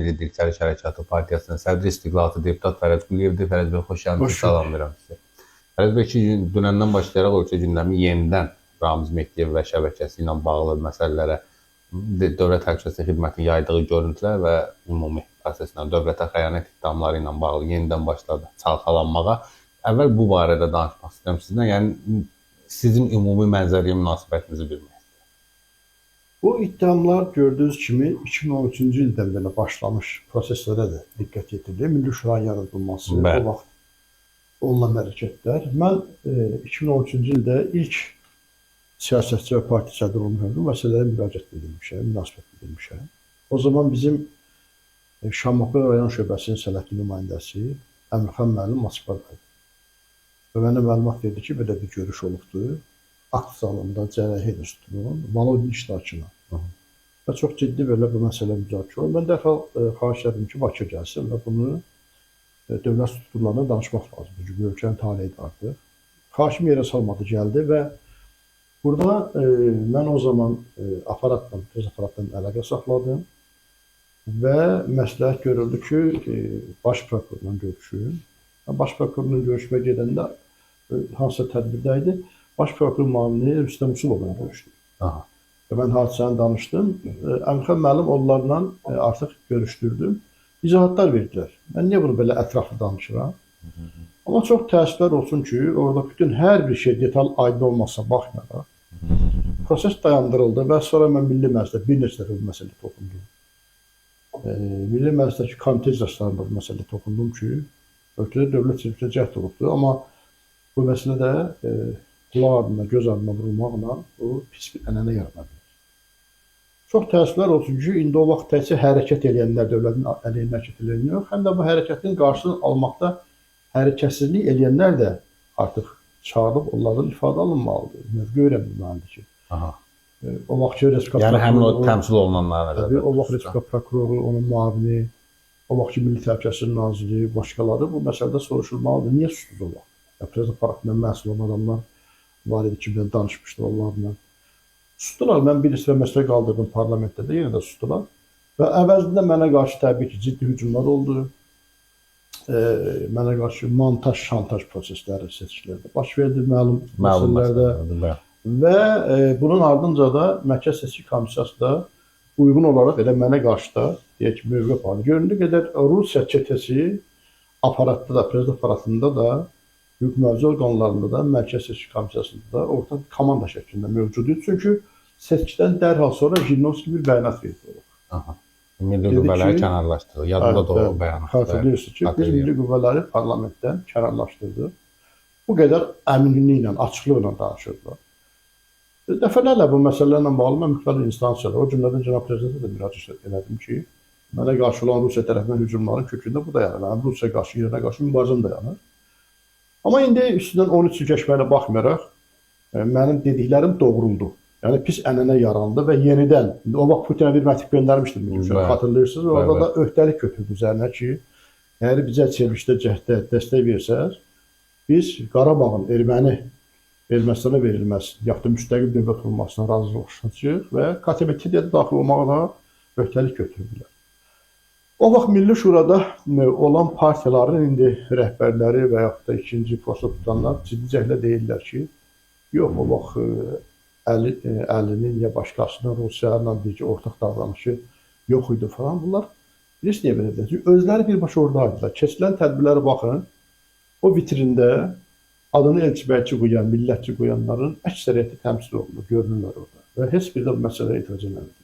Milli Dirçəliş Hərəkatı Partiyasının sədri, istiqlalçı deputat Fərəd Quliyevdir. Fərəd bəy, xoş gəlmisiniz, salamlayıram sizi. Fərəd bəy, 2 gün dünəndən başlayaraq ölkə gündəmi yenidən Ramiz Mehdiyev və şəbəkəsi ilə bağlı məsələlərə, Dövlət Təhlükəsizlik Xidmətinin yaydığı görüntülər və ümumi proseslə dövlətə xəyanət ittihamları ilə bağlı yenidən başladı çalxalanmağa. Əvvəl bu barədə danışmaq istəyirəm sizdən. Yəni sizin ümumi mənzərəyə münasibətinizi bilmək istəyirəm. Bu ittihamlar gördüyünüz kimi 2013-cü ildən belə başlamış proseslərə də diqqət yetirilir. Milli Şuranın yaradılması, o vaxt olunan hərəkətlər. Mən 2013-cü ildə ilk siyasətçi və partiya sədri olmuşam. Bu məsələlərə müraciət edilmişəm, münasibət bildirmişəm. O zaman bizim Şamaxı rayon şöbəsinin sənətli nümayəndəsi Əmirxan müəllim Moskvada idi. Və mənə məlumat verdi ki, belə bir görüş olubdur. Akt zalında Cərrahiyyə İnstitutunun Volodin iştirakına. Və çox ciddi belə bu məsələ müzakirə olundu. Mən dərhal xahiş etdim ki, Bakıya gəlsin və bunu dövlət strukturlarına danışmaq lazımdır. Çünki bu ölkənin taleyidir artıq. Xahişimi yerə salmadı, gəldi və burada mən o zaman aparatla, press aparatla əlaqə saxladım və məsləhət görüldü ki, baş prokurorla görüşüm. Baş prokurorla görüşməyə gedəndə hansısa tədbirdə idi. Baş prokuror müavini Rüstəm Usulovla görüşdüm. Və mən hadisəni danışdım. Əmirxan müəllim onlarla artıq görüşdürdüm. İzahatlar verdilər. Mən niyə bunu belə ətraflı danışıram? Amma çox təəssüflər olsun ki, orada bütün hər bir şey detal aydın olmasına baxmayaraq proses dayandırıldı və sonra mən Milli Məclisdə bir neçə dəfə bu məsələyə toxundum. Milli Məclisdəki komitə iclaslarında bu məsələyə toxundum ki, ölkədə dövlət sirrinə cəhd olubdur, amma bu məsələ də qulaq ardına, göz ardına vurulmaqla bu pis bir ənənə yarana bilər. Çox təəssüflər olsun ki, indi o vaxt təkcə hərəkət eləyənlər dövlətin əleyhinə hərəkət eləyənlər yox, həm də bu hərəkətin qarşısını almaqda hərəkətsizlik eləyənlər də artıq çağırılıb onlardan ifadə alınmalıdır. Mövqe öyrənilməlidir ki. O vaxtki Respublika Yəni həmin o təmsil olunanlara nəzərdə. O vaxt Respublika prokuroru, onun müavini, o vaxtki Milli Təhlükəsizlik Naziri, başqaları bu məsələdə soruşulmalıdır. Niyə susdunuz o vaxt? Ya prezident aparatından məsul olan adamlar var idi ki, mən danışmışdım onlarla. Sustular. Mən bir neçə məsələ qaldırdım parlamentdə də, yenə də sustular. Və əvəzində mənə qarşı təbii ki, ciddi hücumlar oldu. Mənə qarşı montaj, şantaj prosesləri seçkilərdə baş verdi məlum məsələlərdə. Və bunun ardınca da Mərkəz Seçki Komissiyası da uyğun olaraq elə mənə qarşı da deyək ki, mövqe apardı. Göründüyü qədər Rusiya çetesi aparatda da, prezident aparatında da, hüquq mühafizə orqanlarında da, Mərkəz Seçki Komissiyasında da ortaq komanda şəklində mövcud idi. Çünki seçkidən dərhal sonra Jirinovski bir bəyanat verdi. Milli qüvvələri kənarlaşdırdı. Yadımda da o bəyanat. Xatırlayırsınız ki, biz milli qüvvələri parlamentdən kənarlaşdırdıq. Bu qədər əminliklə, açıqlıqla danışırdılar. Dəfələrlə bu məsələlərlə bağlı mən müxtəlif instansiyalara, o cümlədən cənab prezidentə də müraciət elədim ki, mənə qarşı olan Rusiya tərəfindən hücumların kökündə bu dayanır. Mənim Rusiyaya qarşı, İrana qarşı mübarizəm dayanır. Amma indi üstündən 13 il keçməyinə baxmayaraq, mənim dediklərim doğruldu. Yəni pis ənənə yarandı və yenidən, indi o vaxt Putinə bir məktub göndərmişdim, xatırlayırsınız. Orada da öhdəlik götürdü üzərinə ki, əgər bizə çevrilişdə cəhddə dəstək versəz, biz Qarabağın Ermənistana verilməsi, yaxud da müstəqil dövlət olmasına razılaşacağıq və KTBT-yə də daxil olmağa da öhdəlik götürdülər. O vaxt Milli Şurada olan partiyaların indi rəhbərləri və yaxud da ikinci postu tutanlar ciddi cəhdlə deyirlər ki, yox, o vaxt Əlinin ya başqasının Rusiya ilə deyir ki, ortaq davranışı yox idi falan. Bunlar bilirsiniz niyə belə deyir? Çünki özləri birbaşa oradaydılar. Keçilən tədbirlərə baxın, o vitrində adını elçibəyçi qoyan, millətçi qoyanların əksəriyyəti təmsil olunur, görünürlər orada. Və heç biri də bu məsələyə etiraz eləmir.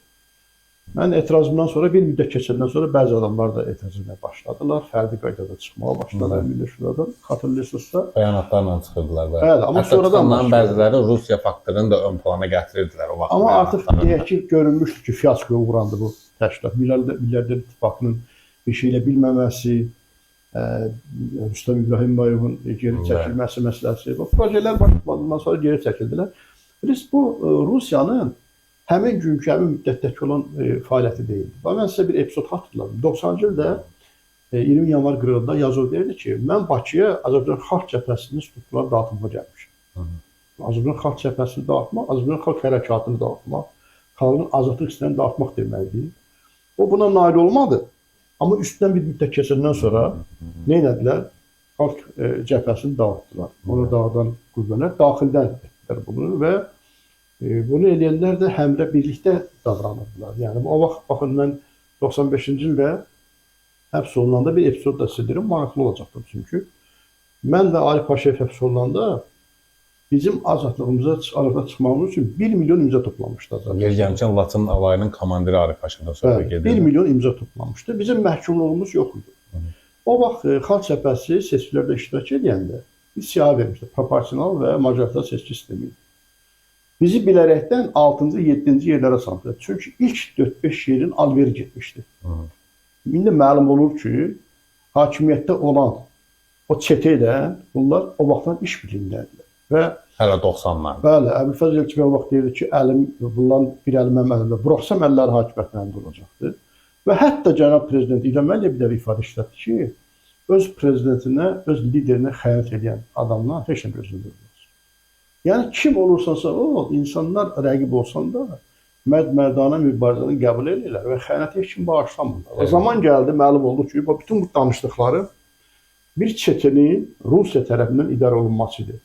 Mən etirazımdan sonra, bir müddət keçəndən sonra bəzi adamlar da etiraz etməyə başladılar. Fərdi qaydada çıxmağa başladılar Milli Şuradan. Xatırlayırsınızsa. Bəyanatlarla çıxırdılar. Bəli, amma hətta sonradan bəziləri Rusiya faktorunu da ön plana gətirirdilər o vaxt. Amma artıq deyək ki, görünmüşdü ki, fiaskoya uğrandı bu təşkilat. Milyarder İttifaqının bir şeylə bilməməsi, Rüstəm İbrahimbayevin geri çəkilməsi məsələsi. Bu projelər başladıqdan sonra geri çəkildilər. Bilirsiniz, bu Rusiyanın həmin günkü, həmin müddətdəki olan fəaliyyəti deyildi. Bax, mən sizə bir epizod xatırladım. 90-cı ildə 20 yanvar qırğında Yazov deyirdi ki, mən Bakıya Azərbaycan Xalq Cəbhəsinin strukturları dağıtmağa gəlmişəm. Azərbaycan Xalq Cəbhəsini dağıtmaq, Azərbaycan Xalq Hərəkatını dağıtmaq, xalqın azadlıq hissini dağıtmaq deməkdir. O buna nail olmadı. Amma üstündən bir müddət keçəndən sonra nə etdilər? Xalq cəbhəsini dağıtdılar. Onu dağıdan qüvvələr daxildən etdilər bunu və bunu eləyənlər də həmrə birlikdə davranırdılar. Yəni o vaxt baxın mən 95-ci ildə həbs olunanda bir epizod da sizə deyirəm, maraqlı olacaqdır çünki. Mən və Arif Paşayev həbs olunanda bizim azadlığımıza, azadlığa çıxmağımız üçün 1 milyon imza toplanmışdı Azərbaycanda. Yer gəlmişən Laçın alayının komandiri Arif Paşadan söhbət Bəli, gedir. 1 milyon imza toplanmışdı. Bizim məhkumluğumuz yox idi. O vaxt Xalq Cəbhəsi seçkilərdə iştirak edəndə bir siyahı vermişdi. Proporsional və majoritar seçki sistemi idi. Bizi bilərəkdən 6-cı, 7-ci yerlərə saldılar. Çünki ilk 4-5 yerin alveri getmişdi. İndi məlum olur ki, hakimiyyətdə olan o çetə ilə bunlar o vaxtdan iş birliyindədirlər. Və Hələ 90-larda. bəli, Əbülfəzl Elçibəy o vaxt deyirdi ki, əlim bundan bir əlim mənim əlimdə, buraxsam əlləri hakimiyyətin əlində olacaqdı. Və hətta cənab prezident İlham Əliyev bir dəfə ifadə işlətdi ki, öz prezidentinə, öz liderinə xəyanət edən adamdan heç nə gözlənilməz. Yəni kim olursansa ol, insanlar rəqib olsan da mərd-mərdanə mübarizəni qəbul edirlər və xəyanəti heç kim bağışlamırlar. O zaman gəldi, məlum oldu ki, bu bütün bu danışdıqları bir çetənin Rusiya tərəfindən idarə olunması idi.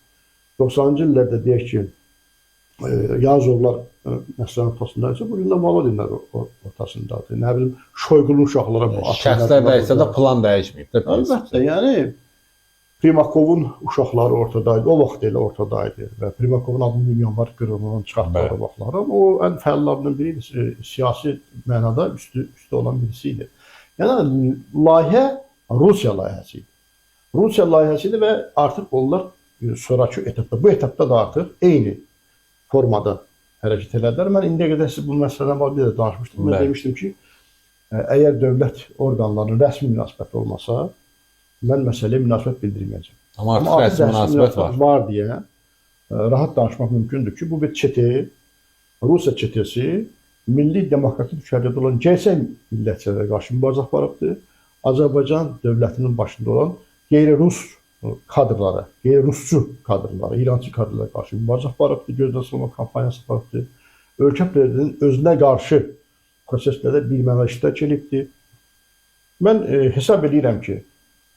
90-cı illərdə deyək ki, Yazovlar məsələnin ortasındaysa, bu gün də Volodinlər ortasındadır. Nə bilim, Şoyqulun uşaqları bu Şəxslər dəyişsə də plan dəyişməyib də. Əlbəttə, yəni Primakovun uşaqları ortadaydı. O vaxt elə ortadaydı və Primakovun adını milyon var qırğından çıxartdılar o vaxtları. O ən fəallarından biri idi, siyasi mənada üstü olan birisi idi. Yəni layihə Rusiya layihəsi idi. Rusiya layihəsi idi və artıq onlar sonrakı etapda, bu etapda da artıq eyni formada hərəkət elədilər. Mən indiyə qədər siz bu məsələdən bağlı bir də danışmışdım. Mən demişdim ki, əgər dövlət orqanlarının rəsmi münasibəti olmasa, mən məsələyə münasibət bildirməyəcəm. Amma artıq rəsmi münasibət var. Var deyə rahat danışmaq mümkündür ki, bu bir çetə, Rusiya çetəsi milli demokratik düşərgədə olan gerçək millətçilərə qarşı mübarizə aparıbdır. Azərbaycan dövlətinin başında olan qeyri-rus kadrlara, qeyri-rusçu kadrlara, İrançı kadrlara qarşı mübarizə aparıbdır, gözdən salma kampaniyası aparıbdır. Ölkə prezidentinin özünə qarşı proseslərdə bir məna iştirak edibdir. Mən hesab edirəm ki,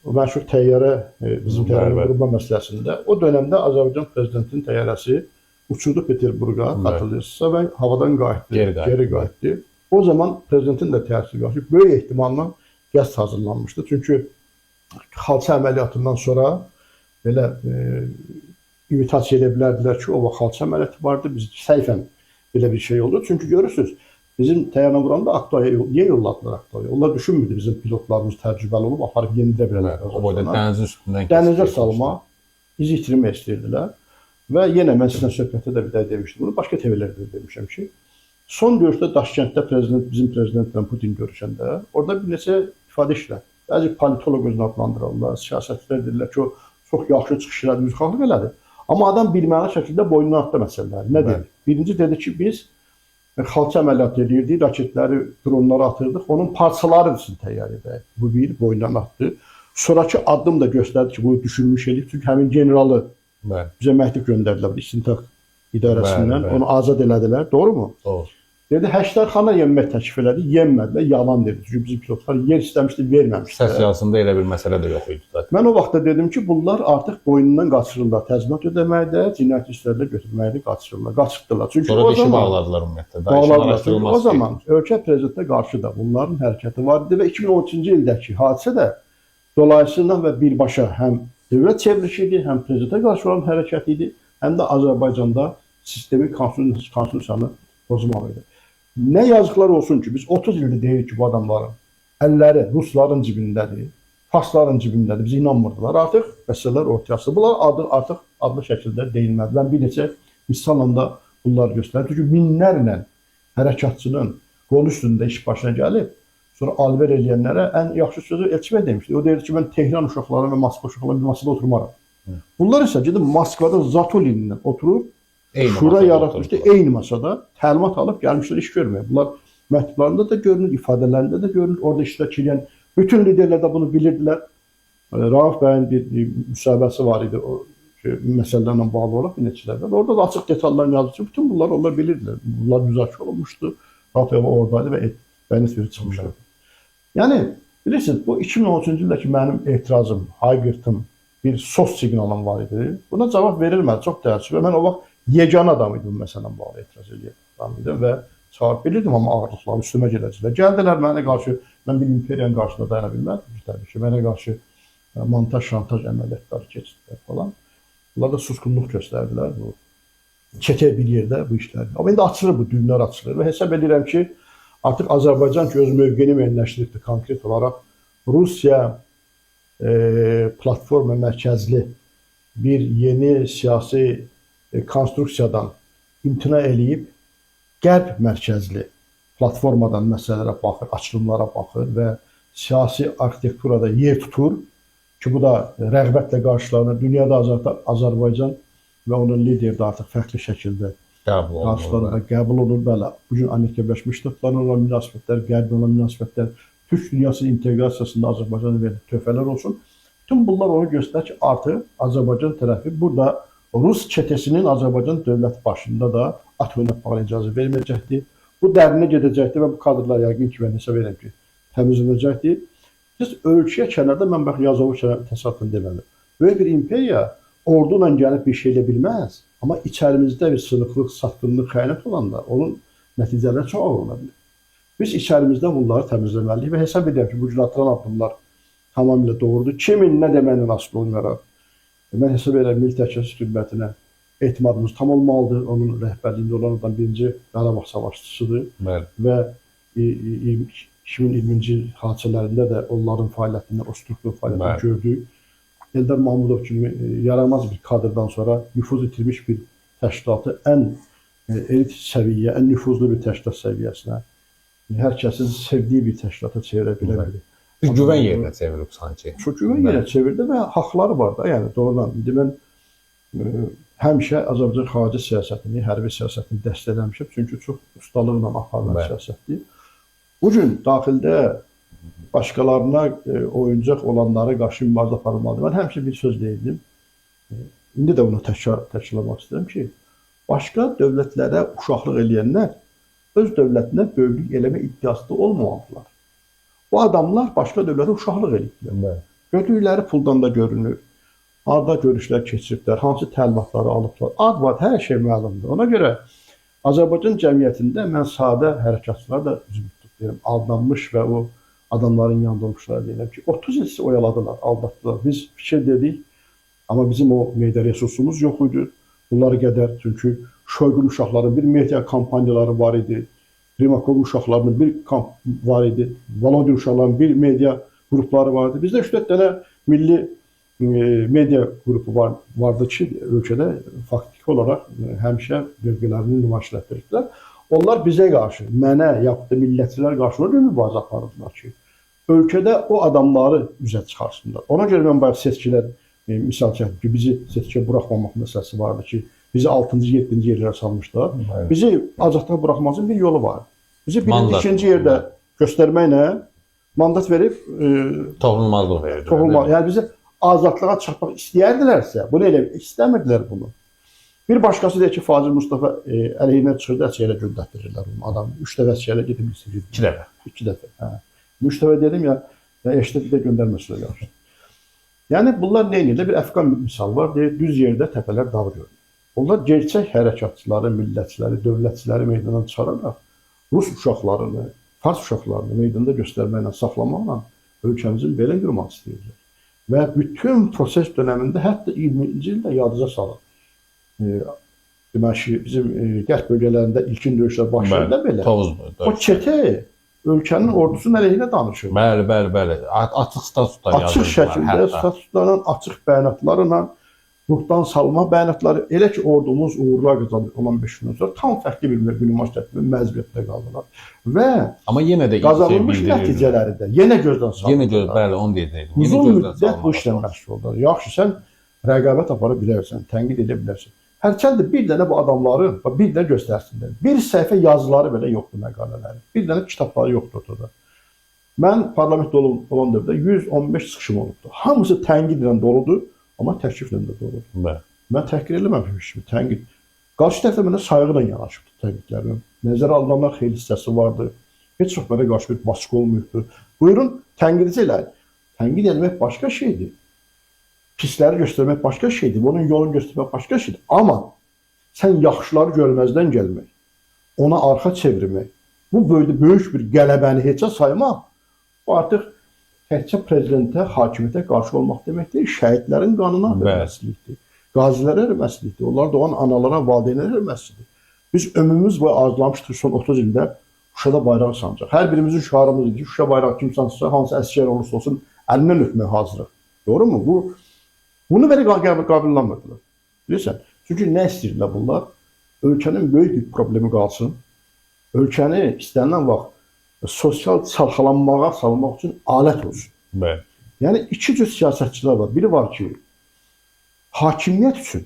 o məşhur təyyarə, bizim təyyarənin vurulma məsələsində o dönəmdə Azərbaycan prezidentinin təyyarəsi uçurdu Peterburqa, xatırlayırsınızsa, və havadan qayıtdı, geri qayıtdı. O zaman prezidentin də təyyarəsi qarşı böyük ehtimalla qəsd hazırlanmışdı. Çünki xalça əməliyyatından sonra belə imitasiya edə bilərdilər ki, o vaxt xalça əməliyyatı vardı, biz səhifən belə bir şey oldu. Çünki görürsünüz, bizim təyyarə vuranda Aktaya, niyə yolladılar Aktaya? Onlar düşünmürdü bizim pilotlarımız təcrübəli olub aparıb yendirə bilərlər. O boyda dənizin üstündən dənizə salma, iz itirmək istəyirdilər. Və yenə mən sizlə söhbətdə də bir də demişdim bunu, başqa TV-lərdə də demişəm ki, son görüşdə Daşkənddə prezident, bizim prezidentlə Putin görüşəndə orada bir neçə ifadə işlətdi. Bəzi politoloq özünü adlandırırlar, siyasətçilər deyirlər ki, o çox yaxşı çıxış elədi, üzrxahlıq elədi. Amma adam birməna şəkildə boynuna atdı məsələləri. Nə dedi? Birinci dedi ki, biz xalça əməliyyatı edirdik, raketləri, dronları atırdıq, onun parçaları bizim təyyarədə. Bu bir, boynundan atdı. Sonrakı addım da göstərdi ki, bunu düşünmüş edib. Çünki həmin generalı bizə məktub göndərdilər İstintaq idarəsindən, onu azad elədilər. Doğru mu? Doğru. Dedi, Həştərxana yenmək təklif elədi, yenmədilər, yalan dedi. Çünki bizim pilotlar yer istəmişdi, verməmişdilər. Səs yazısında elə bir məsələ də yox idi zaten. Mən o vaxtda dedim ki, bunlar artıq boynundan qaçırırlar. Təzminat ödəməkdə, cinayət işlərdə götürməkdə qaçırırlar, qaçırtdılar. Çünki sonra o dişi zaman bağladılar ümumiyyətlə. Bağladılar. Çünki o zaman ölkə prezidentinə qarşı da bunların hərəkəti var idi və 2013-cü ildəki hadisə də dolayısıyla və birbaşa həm dövlət çevrilişi idi, həm prezidentə qarşı olan hərəkət idi, həm də Azərbaycanda sistemi konstitusiyanı pozmaq idi. Nə yazıqlar olsun ki, biz 30 ildir deyirik ki, bu adamların əlləri rusların cibindədir, farsların cibindədir, bizə inanmırdılar. Artıq məsələlər ortaya çıxdı. Bunlar adı artıq adlı şəkildə deyilmədi. Mən bir neçə misalla da bunları göstərirəm. Çünki minlərlə hərəkatçının qolu üstündə iş başına gəlib, sonra alver eləyənlərə ən yaxşı sözü Elçibəy demişdi. O deyirdi ki, mən Tehran uşaqları və Moskva uşaqları bir masada oturmaram. Bunlar isə gedib Moskvada Zatulinlə oturub, şura yaratmışdı, eyni masada təlimat alıb gəlmişlər iş görməyə. Bunlar məktublarında da görünür, ifadələrində də görünür. Orada iştirak edən bütün liderlər də bunu bilirdilər. Rauf bəyin bir müsahibəsi var idi o məsələlərlə bağlı olaraq bir neçələrdən. Orada da açıq detallar yazılır ki, bütün bunları onlar bilirdilər. Bunlar müzakirə olunmuşdu. Rauf bəy oradaydı və bəyanat verib çıxmışdı. Yəni, Bilirsiniz, bu 2013-cü ildəki mənim etirazım, hayqırtım, bir sos siqnalım var idi. Buna cavab verilmədi, çox təəssüf. Mən o vaxt yeganə adam idim bu məsələn bağlı etiraz eləyən adam idim və çağırıb bilirdim, amma ağırlıqları üstümə gələcəklər. Gəldilər mənə qarşı, mən bir imperiyanın qarşısında dayana bilmədim təbii ki. Mənə qarşı montaj, şantaj əməliyyatları keçirdilər falan. Bunlar da susqunluq göstərdilər bu. Çetə bir yerdə bu işlər. Amma indi açılır bu düyünlər açılır və hesab edirəm ki, artıq Azərbaycan ki öz mövqeyini müəyyənləşdiribdir konkret olaraq Rusiya platforma mərkəzli bir yeni siyasi konstruksiyadan imtina eləyib Qərb mərkəzli platformadan məsələlərə baxır, açılımlara baxır və siyasi arxitekturada yer tutur ki, bu da rəğbətlə qarşılanır. Dünyada Azərbaycan və onun lideri də artıq fərqli şəkildə Qəbul olunur. qarşılanır və qəbul olunur. Bəli, bu gün Amerika Birləşmiş Ştatlarına olan münasibətlər, Qərblə olan münasibətlər, Türk dünyası inteqrasiyasında Azərbaycanın verdiyi töhfələr olsun. Bütün bunlar onu göstərir ki, artıq Azərbaycan tərəfi burada Rus çetesinin Azərbaycan dövlət başında da at oynatmağa icazə verməyəcəkdir. Bu dərinə gedəcəkdir və bu kadrlar yəqin ki, mən hesab edirəm ki, təmizlənəcəkdir. Siz ölkəyə kənarda, mən bax Yazovu təsadüfən demədim. Böyük bir imperiya ordu ilə gəlib bir şey eləyə bilməz, amma içərimizdə bir sınıqlıq, satqınlıq, xəyanət olanda onun nəticələri çox ağır ola bilər. Biz içərimizdə bunları təmizləməliyik və hesab edirəm ki, bu gün atılan addımlar tamamilə doğrudur. Kimin nə deməklə asılı olmayaraq, mən hesab edirəm Milli Təhlükəsizlik Xidmətinə etimadımız tam olmalıdır. Onun rəhbərliyində olan adam birinci Qarabağ savaşçısıdır. Bəli. Və 2020-ci il hadisələrində də onların fəaliyyətini, o struktur fəaliyyətini Bəli. gördük. Eldar Mahmudov kimi yaramaz bir kadrdan sonra nüfuz itirmiş bir təşkilatı ən elit səviyyə, ən nüfuzlu bir təşkilat səviyyəsinə, hər kəsin sevdiyi bir təşkilata çevirə bilə Bəli. biri. Bir güvən yerinə çevrilib sanki. Çox güvən yerə çevirdi və haqları var da, yəni doğrudan. İndi mən həmişə Azərbaycan xarici siyasətini, hərbi siyasətini dəstəkləmişəm, çünki çox ustalıqla aparılan Bəli. siyasətdir. Bu gün daxildə başqalarına oyuncaq olanlara qarşı mübarizə aparılmalıdır. Mən həmişə bir söz deyirdim. İndi də bunu təkrarlamaq istəyirəm ki, başqa dövlətlərə uşaqlıq eləyənlər öz dövlətinə böyüklük eləmə iddiasında olmamalıdırlar. Bu adamlar başqa dövlətə uşaqlıq eləyiblər. Bəli. Gördükləri puldan da görünür. Harda görüşlər keçiriblər, hansı təlimatları alıblar. Ad var, hər şey məlumdur. Ona görə Azərbaycan cəmiyyətində mən sadə hərəkatçılara da üzüm tutub deyirəm, aldanmış və o adamların yanında olmuşlar deyirəm ki, 30 il sizi oyaladılar, aldatdılar. Biz fikir dedik, amma bizim o media resursumuz yox idi. Bunlara qədər, çünki Şoyqun uşaqların bir media kampaniyaları var idi. Primakov uşaqlarının bir kamp var idi. Volodin uşaqlarının bir media qrupları vardı. Bizdə 3-4 dənə milli media qrupu vardı ki, ölkədə faktiki olaraq həmişə mövqelərini nümayiş etdirirdilər. Onlar bizə qarşı, mənə yaxud da millətçilər qarşı ona görə mübarizə aparırdılar ki, ölkədə o adamları üzə çıxarsınlar. Ona görə mən bayaq seçkilər misal çəkdim ki, bizi seçkiyə buraxmamaq məsələsi vardı ki, bizi 6-cı, 7-ci yerlərə salmışdılar. Bəli. Bizi azadlığa buraxmazın bir yolu vardı. Bizi birinci, Mandat. ikinci yerdə göstərməklə mandat verib Toxunulmazlıq verirdi. toxunma, yəni bizi azadlığa çıxartmaq istəyərdilərsə, bunu elə istəmirdilər bunu. Bir başqası deyir ki, Fazil Mustafa əleyhinə çıxırdı, Əsgərə göndərdirirlər bunu adam. 3 dəfə Əsgərə gedib bilsin. 2 dəfə. 2 dəfə. Hə. 3 dəfə dedim ya, eşitdi də göndərməsinlər yaxşı. Yəni bunlar nə edirlər? Bir Əfqan misalı var, deyir, düz yerdə təpələr dağ görünür. Onlar gerçək hərəkatçıları, millətçiləri, dövlətçiləri meydana çıxararaq Rus uşaqlarını, Fars uşaqlarını meydanda göstərməklə, saxlamaqla ölkəmizin belə qırmaq istəyirlər. Və bütün proses dönəmində, hətta 20-ci ildə yadıza salın. Demək ki, bizim qərb bölgələrində ilkin döyüşlər başlayanda belə. Tovuz O çetə ölkənin ordusunun əleyhinə danışır. Bəli, bəli, bəli. Açıq statuslar Açıq şəkildə statuslarla, açıq bəyanatlarla, ruhdan salma bəyanatları, elə ki ordumuz uğurlar qazandı olan 5 gündən sonra tam fərqli bir nümayiş etdirmə məcburiyyətdə qaldılar. Və amma yenə də qazanılmış nəticələri də yenə gözdən salındılar. Yenə göz, bəli, onu deyəcəkdim. Yenə Uzun gözdən müddət bu salınmağa işlə məşğul oldular. Yaxşı, sən rəqabət apara bilərsən, tənqid edə bilərsən. Hərçənd də bir dənə bu adamların, bax, bir dənə göstərsinlər. Bir səhifə yazıları belə yoxdur məqalələri. Bir dənə kitabları yoxdur ortada. Mən parlamentdə olan dövrdə 115 çıxışım olubdur. Hamısı tənqidlə doludur, amma təkliflə də doludur. Bəli. Mən təhqir eləməmişim heç bir tənqid. Qarşı tərəf də mənə sayğı ilə yanaşıbdı tənqidlərimə. Nəzərə alınanlar xeyli hissəsi vardı. Heç çox mənə qarşı bir baskı olmayıbdı. Buyurun, Tənqidçi elə. Tənqid etmək başqa şeydir. Pisləri göstərmək başqa şeydir. Bunun yolunu göstərmək başqa şeydir. Amma sən yaxşıları görməzdən gəlmək, ona arxa çevirmək, bu böyük bir qələbəni heçə saymaq, bu artıq təkcə prezidentə, hakimiyyətə qarşı olmaq demək deyil, şəhidlərin qanına hörmətsizlikdir. Qazilərə hörmətsizlikdir. Onlar doğan analara, valideynlərə hörmətsizlikdir. Biz ömrümüz boyu arzulamışdıq son 30 ildə Şuşada bayraq sancaq. Hər birimizin şüarımız idi ki, Şuşa bayrağı kim sancsa, hansı əsgər olursa olsun, əlindən öpməyə hazırıq. Doğru mu? Bunu belə qəbullanmırdılar. Bilirsən? Çünki nə istəyirdilər bunlar? Ölkənin böyük bir problemi qalsın. Ölkəni istənilən vaxt sosial çalxalanmağa salmaq üçün alət olsun. Bəli. Yəni iki cür siyasətçilər var. Biri var ki, hakimiyyət üçün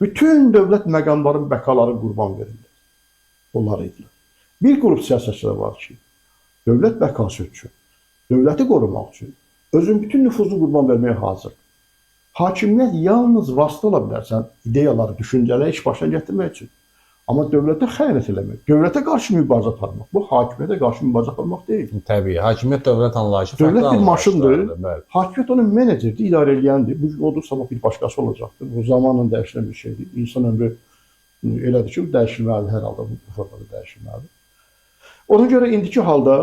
bütün dövlət məqamların bəqaları qurban verirlər. Onlar idilər. Bir qrup siyasətçilər var ki, dövlət bəqası üçün, dövləti qorumaq üçün özün bütün nüfuzunu qurban verməyə hazır. Hakimiyyət yalnız vasitə ola bilər sən ideyaları, düşüncələri iş başına gətirmək üçün. Amma dövlətə xəyanət eləmək, dövlətə qarşı mübarizə aparmaq, bu hakimiyyətə qarşı mübarizə aparmaq deyil. Təbii. Hakimiyyət dövlət anlayışı fərqli Dövlət bir maşındır. Bəli. Hakimiyyət onun meneceridir, idarə eləyəndir. Bu gün odur, sabah bir başqası olacaqdır. Bu zamanla dəyişilən bir şeydir. İnsan ömrü elədir ki, bu dəyişilməlidir hər halda, bu formada dəyişilməlidir. Ona görə indiki halda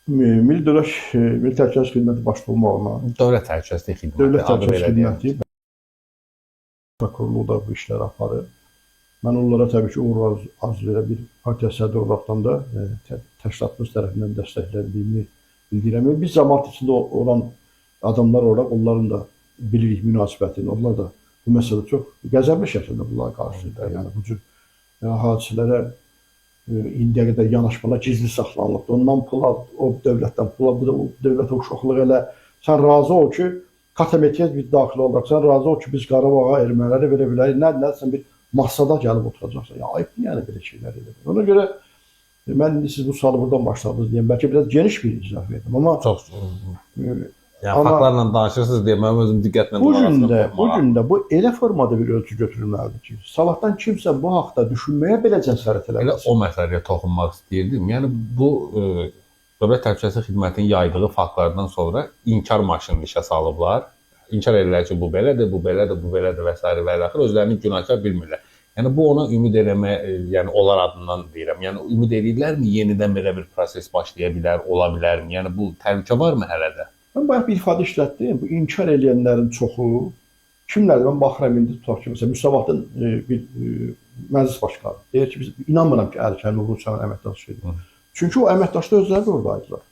Milli Dövlət Milli Təhlükəsizlik Xidməti başda olmaqla Dövlət Təhlükəsizlik Xidməti. Dövlət Təhlükəsizlik Xidməti prokurorluq da bu işləri aparır. Mən onlara təbii ki, uğur arzulayıram. Bir partiya sədri olaraqdan da təşkilatımız tərəfindən dəstəkləndiyimi bildirirəm. Biz cəmaət içində olan adamlar olaraq onların da bilirik münasibətini. Onlar da bu məsələ çox qəzəbli şəkildə bunlara qarşıdır. Yəni bu cür hadisələrə indiyə qədər yanaşmalar gizli saxlanılıbdır. Ondan pul al, o dövlətdən pul al, bu da o dövlətə uşaqlıq elə. Sən razı ol ki, KTMT-yə biz daxil olduq. Sən razı ol ki, biz Qarabağa ermənilərə verə bilərik. Nəsən bir masada gəlib oturacaqsan. Ya ayıbdır yəni belə şeylər elə. Ona görə mən indi siz bu sualı buradan başladınız deyəm. Bəlkə biraz geniş bir izah verdim, amma çox yəni amma, faktlarla danışırsınız deyə mənim özüm diqqətlə bu gün də bu elə formada bir ölçü götürülməlidir ki, sabahdan kimsə bu haqda düşünməyə belə cəsarət eləməz. Elə o məsələyə toxunmaq istəyirdim. Yəni bu Dövlət Təhlükəsizlik Xidmətinin yaydığı faktlardan sonra inkar maşınını işə salıblar. İnkar edirlər ki, bu belədir, bu belədir, bu belədir və s. və ilə axır özlərini günahkar bilmirlər. Yəni bu ona ümid eləmə, yəni onlar adından deyirəm. Yəni ümid eləyirlərmi yenidən belə bir proses başlaya bilər, ola bilərmi? Yəni bu təhlükə varmı hələ də? Mən bayaq bir ifadə işlətdim. Bu inkar eləyənlərin çoxu kimlərdir? Mən baxıram indi tutaq ki, məsələn, Müsavatın bir məclis başqanı deyir ki, biz inanmıram ki, Əli Kərimov Rusiyanın əməkdaşı idi. Çünki o əməkdaşlar özləri də oradaydılar.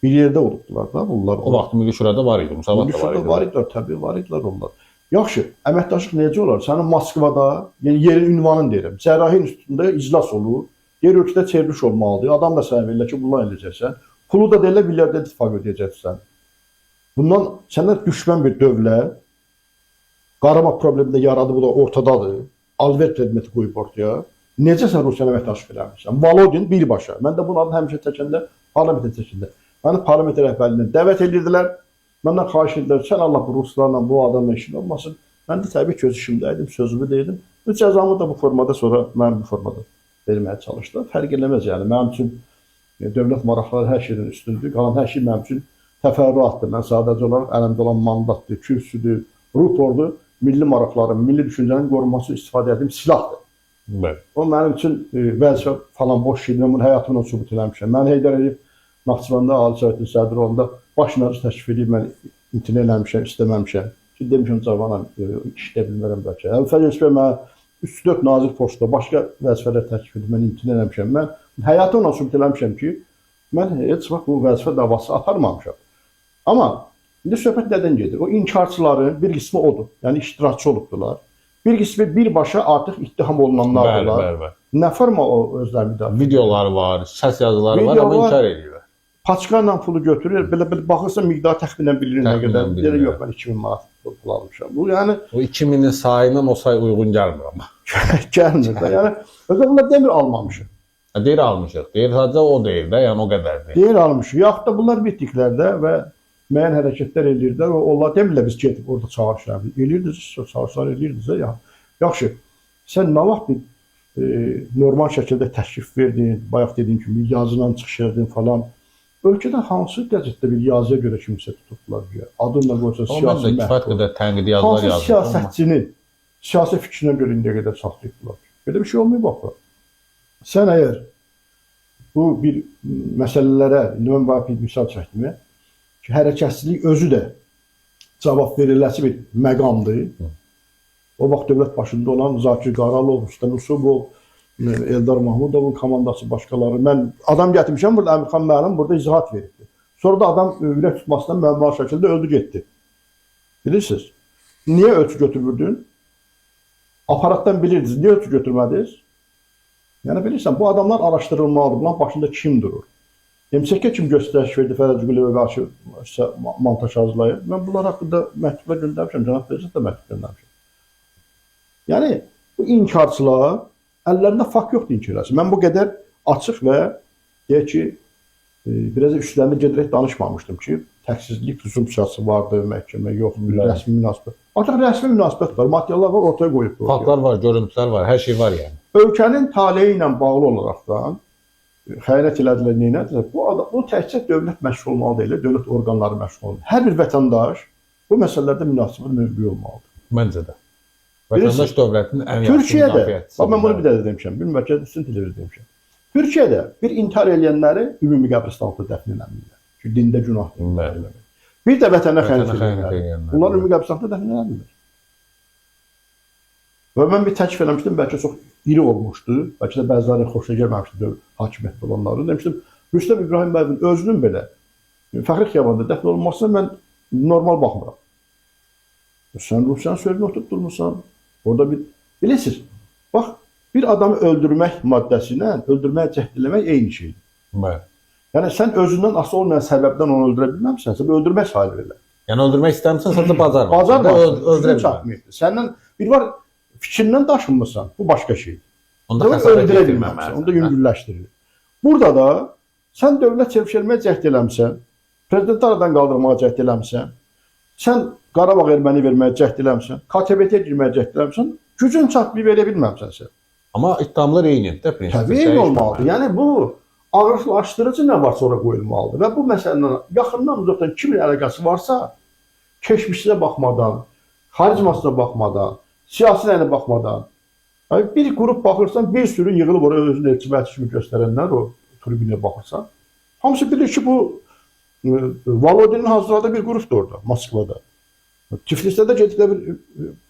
Bir yerdə olubdular da bunlar. O vaxt Milli Şurada var idi, Müsavat da var idi. Milli Şurada var idilər, təbii var idilər onlar. Yaxşı, əməkdaşlıq necə olar? Sənin Moskvada, yəni yerin ünvanını deyirəm, Cərrahi İnstitutunda iclas olur, yer ölkədə çevriliş olmalıdır. Adam da sənə verirlər ki, bundan eləyəcəksən. Pulu da deyirlər, milyarder ittifaq ödəyəcəksən. Bundan sənə düşmən bir dövlət, Qarabağ problemi də yaradı, bu da ortadadır. Alver predmeti qoyub ortaya. Necə sən Rusiyanın əməkdaşlıq eləmirsən? Volodin birbaşa. Mən də bunun adını həmişə çəkəndə, parlamentə çəkəndə. Məni parlament rəhbərliyinə dəvət edirdilər. Məndən xahiş edirdilər, sən Allah bu ruslarla, bu adamla işin olmasın. Mən də təbii ki, öz işimdəydim, sözümü deyirdim. Bu cəzamı da bu formada sonra mən bu formada verməyə çalışdılar. Fərq eləməz yəni. Mənim üçün dövlət maraqları hər şeydən üstündür. Qalan hər şey mənim üçün təfərrüatdır. Mən sadəcə olaraq əlimdə olan mandatdır, kürsüdür, rupordur. Milli maraqların, milli düşüncənin qorunması üçün istifadə etdiyim silahdır. Bəli. O mənim üçün vəzifə falan boş şeydir. Mən bunu həyatımla sübut eləmişəm. Mən Heydər Əliyev Naxçıvanda Ali Sovetin sədri olanda baş nazir təklif edib mən imtina eləmişəm, istəməmişəm. Ki demişəm cavanam, işləyə bilmərəm bəlkə. Əvvəl Elçi bəy mənə 3-4 nazir postda başqa vəzifələr təklif edib mən imtina eləmişəm. Mən həyatımla sübut eləmişəm ki, mən heç vaxt bu vəzifə davası aparmamışam. Amma indi söhbət nədən gedir? O inkarçıların bir qismi odur. Yəni iştirakçı olubdular. Bir qismi birbaşa artıq ittiham olunanlardırlar. Bəli, bəli, bəli. Nə forma o özlərini müdafiə? Videolar var, səs yazıları var, amma inkar edirlər. Paçka ilə pulu götürür, belə baxırsan miqdarı təxminən bilir nə qədər. Deyir yox, mən 2000 manat pul almışam. Bu yəni o 2000-in sayından o say uyğun gəlmir amma. Gəlmir də. Yəni özə bunlar demir almamışıq. Deyir almışıq. Deyir sadəcə o deyil də, yəni o qədərdir. Deyir almışıq. Yaxud da bunlar bitdiklərdə və müəyyən hərəkətlər edirdilər. Onlar demirlər biz gedib orada çağırış eləyirdiniz, çağırışlar edirdiniz ya. Yaxşı. Sən nə vaxt bir normal şəkildə təklif verdin, bayaq dediyim kimi yazılan çıxış edin falan. Ölkədə hansı qəzetdə bir yazıya görə kimsə tutublar ki, adını da qoysa Amma mən siyasi də kifayət məhkum. qədər tənqidi yazılar Hansı yazmışam. Amma siyasətçinin siyasi fikrinə görə indiyə qədər saxlayıblar? Belə bir şey olmayıb axı. Sən əgər bu bir məsələlərə, indi mən bayaq bir misal çəkdim, ki, hərəkətsizlik özü də cavab veriləsi bir məqamdır. O vaxt dövlət başında olan Zakir Qaralov, Rüstəm Yusubov, Eldar Mahmudovun komandası, başqaları. Mən adam gətirmişəm burada, Əmirxan müəllim burada izahat veribdi. Sonra da adam ürək tutmasından müəmmalı şəkildə öldü getdi. Bilirsiniz? Niyə ölçü götürmürdün? Aparatdan bilirdiniz. Niyə ölçü götürmədiniz? Yəni bilirsən, bu adamlar araşdırılmalıdır. Bunların başında kim durur? MSK kim göstəriş verdi Fərəd Quliyevə qarşı montaj hazırlayıb? Mən bunlar haqqında məktublar göndərmişəm, cənab prezident də məktub göndərmişəm. Yəni bu inkarçılar əllərində fakt yoxdur inkar eləsin. Mən bu qədər açıq və deyək ki, biraz da üstlərində gedərək danışmamışdım ki, təqsirlilik prezumpsiyası vardı, məhkəmə yoxdur, rəsmi münasibət. Artıq rəsmi münasibət var, materiallar var, ortaya qoyub. Faktlar var, görüntülər var, hər şey var yəni. Ölkənin taleyi ilə bağlı olaraqdan xəyanət elədilər, nə elədilər? Bu adam, bu təkcə dövlət məşğul olmalı deyil, dövlət orqanları məşğul olmalıdır. Hər bir vətəndaş bu məsələlərdə münasibət mövqeyi olmalıdır. Məncə də. Vətəndaş dövlətin ən yaxşı Türkiyədə, müdafiəçisidir. bax mən bunu bir də demişəm, bir mərkəz üstün televizor demişəm. Türkiyədə bir intihar eləyənləri ümumi qəbristanlıqda dəfn eləmirlər. Çünki dində günahdır. Bəli. Bir də vətənə xəyanət Vətənə xəyanət eləyənlər. eləyənlər. Bunlar ümumi qəbristanlıqda dəfn eləmirlər. Və mən bir təklif eləmişdim, bəlkə çox iri olmuşdu. Bəlkə də bəziləri xoşuna gəlməmişdi dövlət hakimiyyətdə olanların. Demişdim, Rüstəm İbrahim bəyevin özünün belə Fəxri Xiyabanda dəfn olunmasına mən normal baxmıram. Sən Rusiyanın sözünü oturub durmusan. Orada bir bilirsiniz, bax bir adamı öldürmək maddəsi ilə öldürməyə cəhd eləmək eyni şeydir. Bəli. Yəni sən özündən asılı olmayan səbəbdən onu öldürə bilməmsənsə, bu öldürmək sayılır elə. Yəni öldürmək istəmirsən, sadəcə bacarmırsan. Bacarmırsan, Öldürə gücün bilmirsən. çatmayıb. Səndən bir var fikrindən daşınmısan, bu başqa şeydir. Onda Onda xəsarət öldürə yetirməməlisən. bilməmsən, onda yüngülləşdirilir. Burada da sən dövlət çevşirməyə cəhd eləmisən, prezidenti aradan qaldırmağa cəhd eləmisən, sən Qarabağ erməni verməyə cəhd eləmisən, KTBT-yə girməyə cəhd eləmisən, gücün çatmayıb elə bilməmsən sən. Amma ittihamlar eynidir də prinsipdə. Təbii eyni olmalıdır. Yəni bu ağırlaşdırıcı nə varsa ora qoyulmalıdır və bu məsələdən yaxından uzaqdan kimin əlaqəsi varsa, keçmişinə baxmadan, xarizmasına baxmadan, siyasi rəyinə baxmadan, yəni bir qrup baxırsan, bir sürü yığılıb ora özünü elçi bəlçi kimi göstərənlər o tribünə baxırsan, hamısı bilir ki, bu Volodinin hazırladığı bir qrupdur orada, Moskvada. Tiflisdə də gediblər bir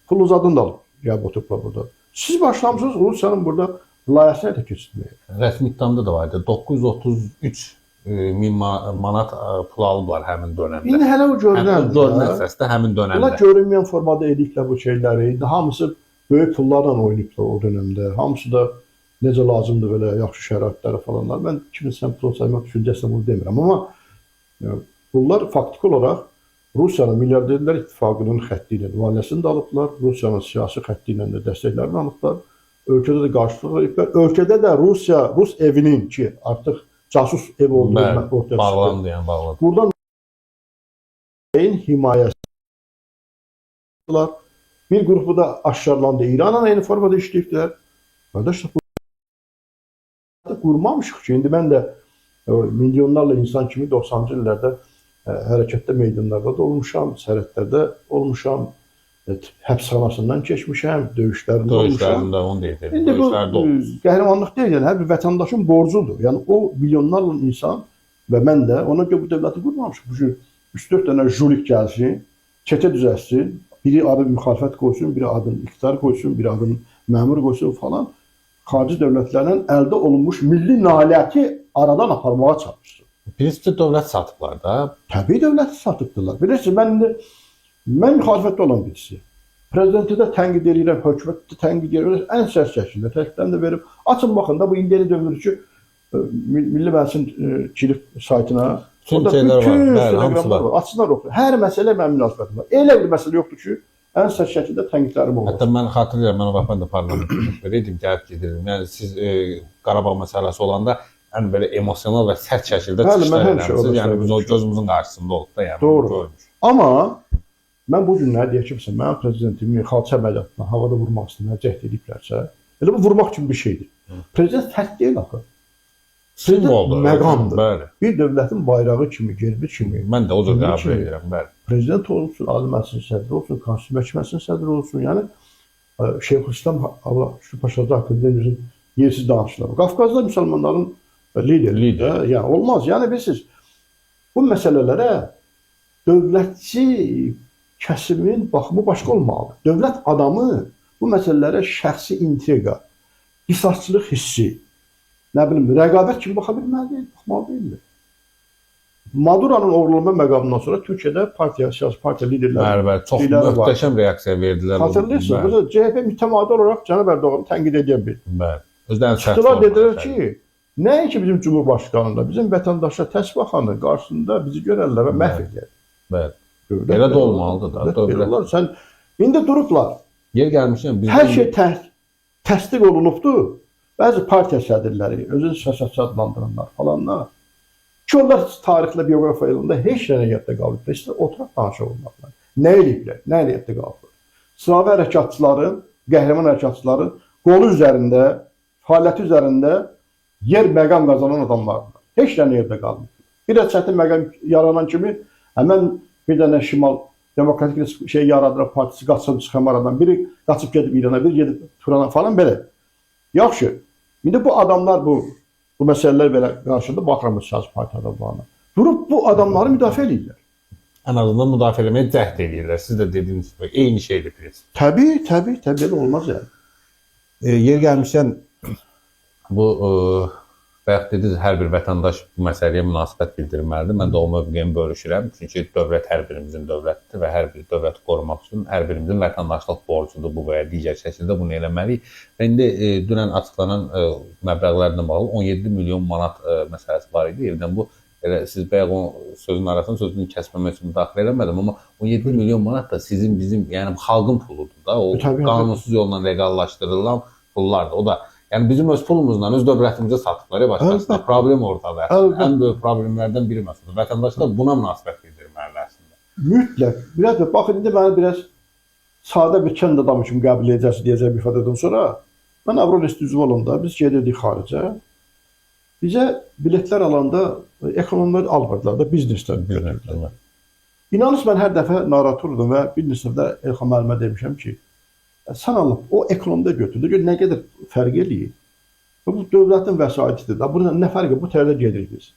pul uzadını da alıb, gəlib oturublar burada. Siz başlamısınız Rusiyanın burada layihəsini də keçirtməyə. Rəsmi ittihamda da var idi. 933 min manat pul alıblar həmin dönəmdə. İndi hələ o görünən, Həmin görünən əsasda həmin dönəmdə. Bunlar görünməyən formada eləyiblər bu şeyləri. İndi hamısı böyük pullarla oynayıblar o dönəmdə. Hamısı da necə lazımdır belə yaxşı şəraitlərə falanlar. Mən kiminsə pul saymaq düşüncəsilə bunu demirəm, amma bunlar faktiki olaraq Rusiyanın milyarderlər ittifaqının xətti ilə maliyyəsini də alıblar, Rusiyanın siyasi xətti ilə də dəstəklərini alıblar. Ölkədə də qarşılıq veriblər. Ölkədə də Rusiya, Rus evinin ki, artıq casus ev olduğu Bəli, ortaya çıxdı. Bağlandı yəni bağlandı. Buradan Bəyin himayəsi bir qrupu da aşkarlandı. İranla eyni formada işləyiblər. Qardaşlar, bu qurmamışıq ki, indi mən də milyonlarla insan kimi 90-cı illərdə hərəkətdə meydanlarda da olmuşam, sərhədlərdə olmuşam, həbsxanasından keçmişəm, döyüşlərində olmuşam. Döyüşlərində onu deyir. İndi bu Döyüşlərdə olmuş. qəhrəmanlıq deyil, yəni hər bir vətəndaşın borcudur. Yəni o milyonlarla insan və mən də ona görə bu dövləti qurmamışıq. Bu cür 3-4 dənə julik gəlsin, çetə düzəltsin, biri adını müxalifət qoysun, biri adını iqtidar qoysun, biri adını məmur qoysun falan. Xarici dövlətlərlə əldə olunmuş milli nailiyyəti aradan aparmağa çalışsın. Prinsipdə dövlət satıblar da. Təbii dövləti satıbdılar. Bilirsiniz, mən indi mən müxalifətdə olan birisiyəm. Prezidenti də tənqid eləyirəm, hökuməti də tənqid eləyirəm. Ən sərt şəkildə təkliflərini də verib. Açın baxın da bu indi elə dövlür ki, Milli Məclisin girib saytına. Bütün Orada şeylər var. bütün Bəli, hamısı stenoqramlar var. var. Açsınlar oxuyun. Hər məsələ mənim münasibətim var. Elə bir məsələ yoxdur ki, ən sərt şəkildə tənqidlərim olmasın. Hətta mən xatırlayıram, mən o vaxt mən də parlamentdə rəhbər idim, gəlib gedirdim. Yəni siz Qarabağ məsələsi olanda ən belə emosional və sərt şəkildə Bəli, mən çıxışlar həmişə eləmisiniz. orada Yəni biz o söyləmişəm. gözümüzün qarşısında olub da, yəni. Doğru. bunu görmüşük. Amma mən bu günlər deyək ki, məsələn, mənim prezidentimi xalça əməliyyatına havada vurmaq istəyirlər, cəhd ediblərsə, elə bu vurmaq kimi bir şeydir. Prezident fərd deyil axı. Simboldur. Məqamdır. Bəli. Bir dövlətin bayrağı kimi, gerbi kimi. Mən də o cür qəbul edirəm, bəli. Prezident olsun, Ali Məclisin sədri olsun, Konstitusiya Məhkəməsinin sədri olsun. Yəni Şeyxülislam Allah Şükür Paşazadə haqqında bizim yersiz danışırlar. Qafqazda müsəlmanların lideri. Yəni olmaz. Yəni bilirsiniz, bu məsələlərə dövlətçi kəsimin baxımı başqa olmalıdır. Dövlət adamı bu məsələlərə şəxsi intriqa, qisasçılıq hissi, nə bilim, rəqabət kimi baxa bilməli deyil, baxmalı deyildir. Maduranın oğurlanma məqamından sonra Türkiyədə partiya, siyasi partiya liderləri, bəli, çox möhtəşəm reaksiya verdilər. Xatırlayırsınız, məsələn, CHP mütəmadi olaraq Cənab Ərdoğanı tənqid edən bir. Bəli. Özlərini sərt çıxdılar, dedilər ki, nəinki bizim Cumhurbaşqanında, bizim vətəndaşa təs baxanı qarşısında bizi görərlər və məhv edər. Bəli. Elə də olmalıdır da. Dövlət. Sən indi durublar. Yer gəlmişəm biz. Hər şey təsdiq olunubdur. Bəzi partiya sədrləri, özünü siyasətçi adlandıranlar falanlar ki, onlar tarixlə, bioqrafiya elmində heç nə yadda qalıb. İstər oturaq danışaq onlarla. Nə eləyiblər, nə yadda qalıblar. Sıravi hərəkatçıların, qəhrəman hərəkatçıların qolu üzərində, fəaliyyəti üzərində yer məqam qazanan adamlardır. Heç nə yerdə qalmır. Bir də çətin məqam yaranan kimi həmən bir dənə Şimal Demokratik şey yaradıran partisi qaçıb çıxam aradan, biri qaçıb gedib İrana, biri gedib Turana falan belə. Yaxşı. İndi bu adamlar bu məsələlər belə qarşıda baxıram bu siyasi partiya adamlarına. Durub bu adamları müdafiə eləyirlər. Ən azından müdafiə eləməyə cəhd eləyirlər. Siz də dediyiniz kimi eyni şeydir prinsip. Təbii, təbii, təbii elə olmaz yəni. Yer gəlmişkən bu bayaq dediniz, hər bir vətəndaş bu məsələyə münasibət bildirməlidir. Mən də o mövqeyimi bölüşürəm. Çünki dövlət hər birimizin dövlətidir və hər bir dövləti qorumaq üçün hər birimizin vətəndaşlıq borcudur bu və ya digər şəkildə bunu eləməliyik. Və indi dünən açıqlanan məbləğlərlə bağlı 17 milyon manat məsələsi var idi. Yerdən bu elə siz bayaq o sözün arasını sözünü kəsməmək üçün müdaxilə eləmədim, amma 17 milyon manat da sizin, bizim, yəni xalqın puludur da. O qanunsuz yolla leqallaşdırılan pullardır. O da yəni bizim öz pulumuzla, öz dövlətimizə satıblar başqasına. Problem ortada. Ən böyük problemlərdən biri məsələdir. Vətəndaşlar buna münasibət bildirməlidir əslində. Mütləq. Biraz da baxın, indi məni biraz sadə bir kənd adamı kimi qəbul edəcəksiniz deyəcək bir ifadədən sonra mən Avronest üzvü olanda biz gedirdik xaricə. Bizə biletlər alanda ekonomlar almırdılar da, bizneslər götürdülər. İnanırsınız, mən hər dəfə narahat olurdum və bir neçə dəfə Elxan müəllimə demişəm ki, sən Allah, o ekonomda götürdü, gör nə qədər fərq eləyir. Və bu dövlətin vəsaitidir. Bunun nə fərqi? Bu tərəfdə gedirik biz.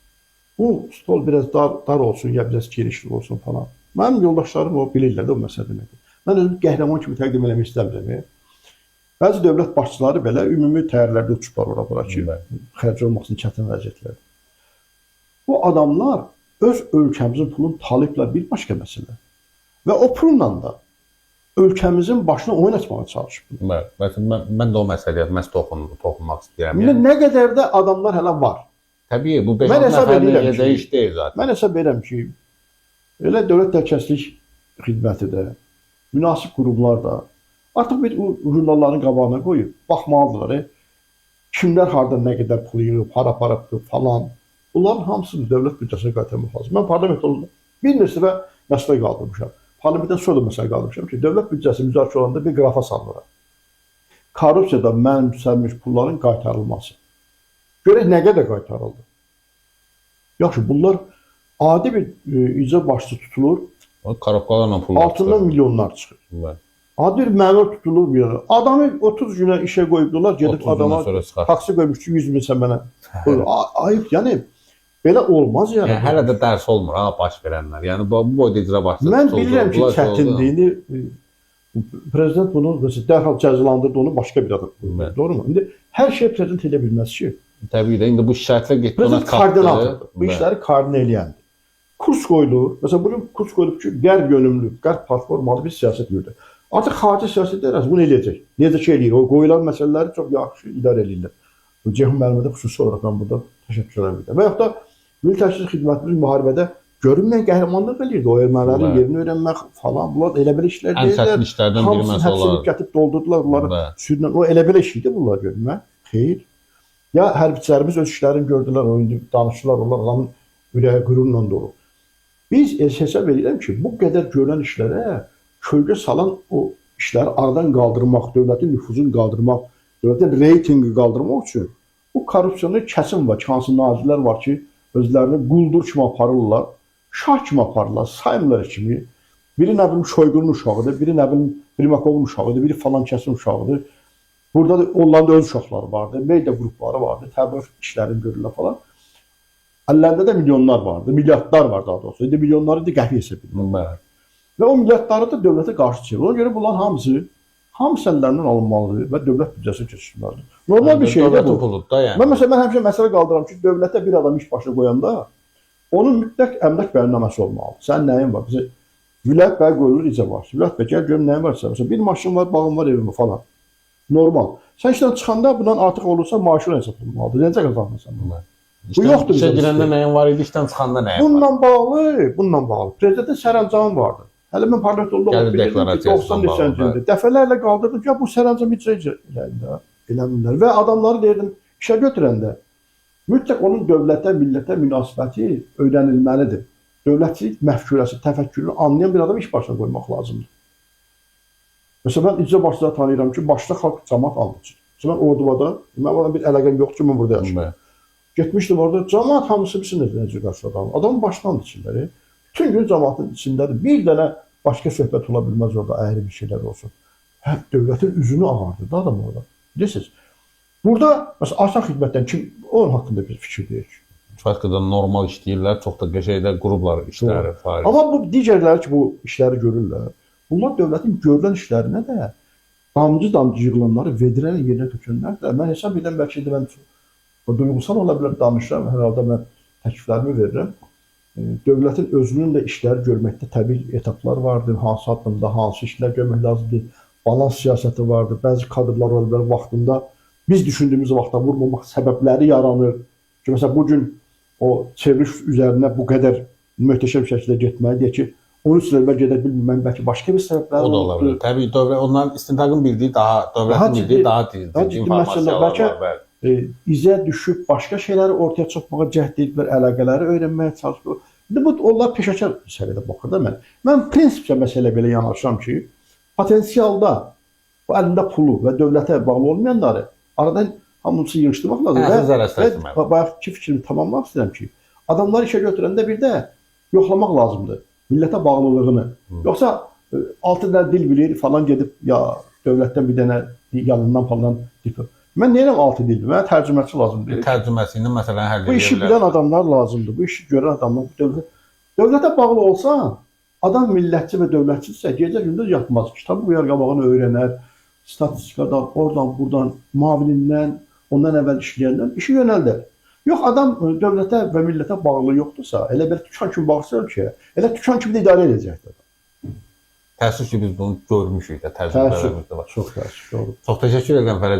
Bu stol biraz dar olsun, ya biraz genişli olsun falan. Mənim yoldaşlarım o bilirlər də o məsələ deməkdir. Mən özümü qəhrəman kimi təqdim eləmək istəmirəm. Bəzi dövlət başçıları belə ümumi təyərlərdə uçublar ora-bura ki, xərc olmasın çətin vəziyyətlərdə. Bu adamlar öz ölkəmizin pulunu talayıblar, bir başqa məsələ. Və o pulla da ölkəmizin başına oyun açmağa çalışıblar. Bəli, mən də o məsələyə məhz toxunmaq istəyirəm. Yəni, nə qədər də adamlar hələ var. Təbii, bu 5-6 nəfərlik eləcək iş deyil zaten. Mən hesab edirəm ki, elə Dövlət Təhlükəsizlik Xidməti də, münasib qurumlar da artıq bir jurnalların qabağına qoyub baxmalıdırlar. Kimlər harda nə qədər pul yığıb, hara aparıbdır falan. Bunların hamısını dövlət büdcəsinə qaytarmaq lazım. Mən parlamentdə olanda bir neçə dəfə məsələ qaldırmışam. Parlamentdən sonra da məsələ qaldırmışam ki, dövlət büdcəsi müzakirə olanda bir qrafa salınır. Korrupsiyada mənimsənmiş pulların qaytarılması. Görək nə qədər qaytarıldı. Yaxşı, bunlar adi bir icra başçısı tutulur. Korrupsiyalarla pullar altından milyonlar çıxır. Bəli. Adi bir məmur tutulur bir yerə. Adamı 30 günə işə qoyubdular, gedib adama taksi qoymuş ki, 100 min sən mənə. Ayıb, yəni belə olmaz yəni. Yəni hələ də dərs olmur ha baş verənlər. Yəni bu boyda icra başçısı. Mən bilirəm ki, çətinliyini prezident bunu məsələn dərhal cəzalandırdı, onu başqa bir adam. Doğrumu? İndi hər şey prezident elə bilməz ki. Təbii də indi bu şikayətlər getdi ona çatdı. Prezident koordinatordur. Bu işləri koordinə eləyəndir. Kurs qoyulur. Məsələn, bugün kurs qoyulub ki, qərb yönümlü, qərb platformalı bir siyasət yürüdür. Artıq xarici siyasət deyil, bunu eləyəcək. Necə ki eləyir? O qoyulan məsələləri çox yaxşı idarə eləyirlər. Bu Ceyhun müəllimə də xüsusi olaraq mən burada təşəkkür edirəm. Və yaxud da Milli Təhlükəsizlik Xidmətimiz müharibədə görünməyən qəhrəmanlıq eləyirdi. O ermənilərin yerini öyrənmək falan, bunlar elə belə işlər deyirlər. Ən çətin işlərdən biri məsələ olar. Hamısını gətirib doldurdular bunları. Sürünən, o elə belə iş idi bunlar görünmə. Xeyr. Ya hərbiçilərimiz öz işlərini gördülər, o indi danışdılar, onlar adamın ürəyi qürurla dolu. Biz hesab edirəm ki, bu qədər görülən işlərə kölgə salan o işləri aradan qaldırmaq, dövlətin nüfuzunu qaldırmaq, dövlətin reytingi qaldırmaq üçün Bu korrupsionlu kəsim var ki, hansı nazirlər var ki, özlərini quldur kimi aparırlar, şah kimi aparırlar, saymırlar kimi. Biri nə bilim Şoyqunun uşağıdır, biri nə bilim Primakovun uşağıdır, biri falan kəsin uşağıdır. Burada da onların da öz uşaqları vardı, media qrupları vardı, təbliğ işlərini görürlər falan. Əllərində də milyonlar vardı, milyardlar var daha doğrusu. İndi milyonları da qəpi hesab edirlər. Bəli. Və o milyardları da dövlətə qarşı çevirir. Ona görə bunların hamısı əllərindən alınmalıdır və dövlət büdcəsinə keçirilməlidir. Normal bir şeydir Dövlətin bu. puludur da yəni. Mən məsələn mən həmişə məsələ qaldıram ki, dövlətə bir adam iş başına qoyanda onun mütləq əmlak bəyannaməsi olmalıdır. Sənin nəyin var? Bizə Vilayət bəy qoyulur icra var. Vilayət bəy gəl görüm nəyin var sənin. Məsələn, bir maşın var, bağın var, evin var falan. Normal. Sən işdən çıxanda bundan artıq olursa maaşın hesablanmalıdır. Necə qazanmısan bunu? İşdən, yoxdur İşə bizim girəndə sistemdə. nəyin var idi, işdən çıxanda nəyin var? Bununla bağlı prezidentin sərəncamı vardı. Hələ mən parlamentdə olanda Gəlir bilirdim ki, deklarasiyasından 90 neçənci bağlı, ildə dəfələrlə qaldırdım ki, ya bu sərəncam icra eləyirlər, eləmirlər və adamları deyirdim işə götürəndə mütləq onun dövlətə, millətə münasibəti öyrənilməlidir. Dövlətçilik məfkurəsi, təfəkkürünü anlayan bir adam iş başına qoymaq lazımdır. Məsələn, mən icra başçıları tanıyıram ki, başda xalq cəmaət and içir. Məsələn, mən Ordubada, mənim orada bir əlaqəm yoxdur ki, mən burada yaşayıram. Bəli. Getmişdim orada, cəmaət hamısı bilsin necə qarşıladı adamı. Adamın başından and içirlər. Bütün gün cəmaətin içindədir. Bir dənə başqa söhbət ola bilməz orada, əyri bir şeylər olsun. Hə, dövlətin üzünü ağardır da adam orada. Bilirsiniz? Burada məsələn asan xidmətdən kim onun haqqında bir fikir deyək. Kifayət qədər normal işləyirlər, çox da qəşəng də qruplar işləri fəaliyyət. Amma bu digərləri ki, bu işləri görürlər, bunlar dövlətin görülən işlərinə də damcı-damcı yığılanları vedrə ilə yerinə tökənlər də mən hesab edirəm bəlkə də mən çox duyğusal ola bilər danışıram, hər halda mən təkliflərimi verirəm. Dövlətin özünün də işləri görməkdə təbii etaplar vardır, hansı addımda hansı işlər görmək lazımdır, balans siyasəti vardır, bəzi kadrlar ola bilər vaxtında biz düşündüyümüz vaxtda vurmamaq səbəbləri yaranır. Ki, məsələn, bu gün o çevriliş üzərinə bu qədər möhtəşəm şəkildə getməli deyək ki, 13 il əvvəl gedə bilmirəm, bəlkə başqa bir səbəblər O da ola bilər. Təbii dövlət onların istintaqın bildiyi daha, dövlətin Daha bildiyi ciddi- daha ciddi, daha ciddi məsələlər. informasiyalar Bəlkə- var. Bəli. İzə düşüb başqa şeyləri ortaya çıxmağa cəhd ediblər, əlaqələri öyrənməyə çalışıblar. İndi bu onlar peşəkar səviyyədə baxır da mən. Mən prinsipcə məsələ belə yanaşıram ki, potensialda bu əlində pulu və dövlətə bağlı olmayanları aradan hamısı yığışdırmaq lazım. Əsas zərərsizləşdirmək. Və bayaqki fikrimi tamamlamaq istəyirəm ki, adamları işə götürəndə bir də yoxlamaq lazımdır millətə bağlılığını. Yoxsa 6 dənə dil bilir falan gedib ya dövlətdən bir dənə yanından falan diplom. Mən neyirəm 6 dil? Mənə tərcüməçi lazımdır. Tərcüməsi ilə məsələni həll Bu edə işi bilər. bilən adamlar lazımdır. Bu işi görən adamlar dövlətə bağlı olsan, adam millətçi və dövlətçidirsə, gecə gündüz yatmaz. Kitabı qoyar qabağına öyrənər, statistikadan, oradan, buradan, mavinindən, ondan əvvəl işləyəndən işi yönəldər. Yox, adam dövlətə və millətə bağlı yoxdursa, elə bir tükan kimi baxsa ölkəyə, elə tükan kimi də idarə edəcəkdir. Təəssüf ki, biz bunu görmüşük də, təcrübələrimizdə var. Çox təəssüf, doğru. Çox təşəkkür edirəm Fərəc.